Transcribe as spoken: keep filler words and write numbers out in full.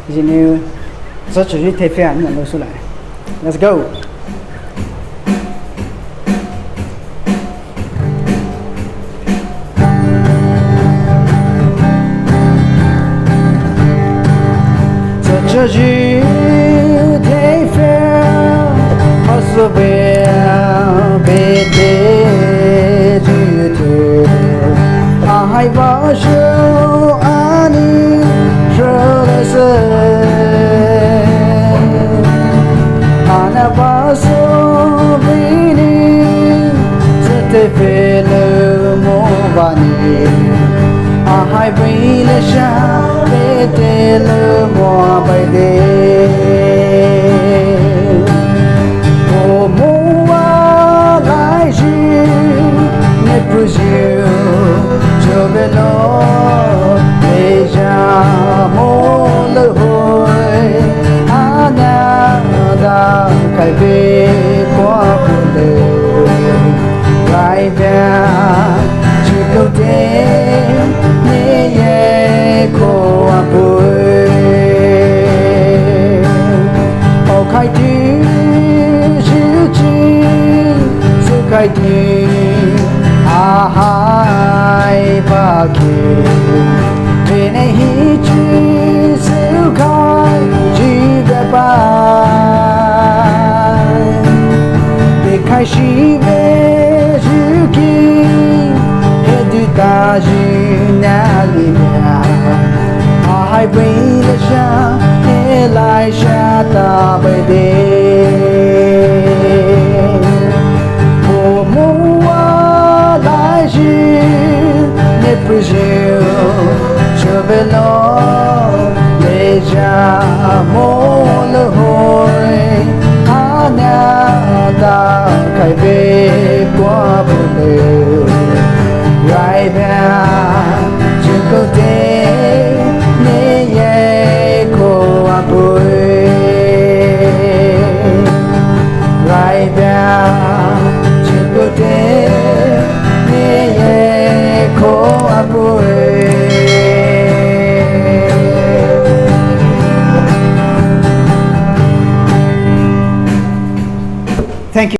Zhih nou, zhih church thei fire nou lou sülai. Let's go. Zhih church thei fire, pastor be, be te zhih te. Ahai ba shu ani shrülese. Ana ba so bini, zhih te fire lou mo bani. Ahai bini sha, be te lou mo bai de. O mo wa lai zhih, ne pu zhih, zhih be lou, be zha mo lou hoi, ana da kai be kwa pu lou, kai be, zhih lou de, ne ye kwa pu. O kai di zhih chi, zhih kai di, ahai ba ki, bini hi chi zhih kai zhih be bai. Be kai shi be zhih ki, he du ta zhih na li ya. Ahai bini sha, he lai sha ta bai de. O mo wa lai zhih, ne pu zhih, zhih be lou, be zha mo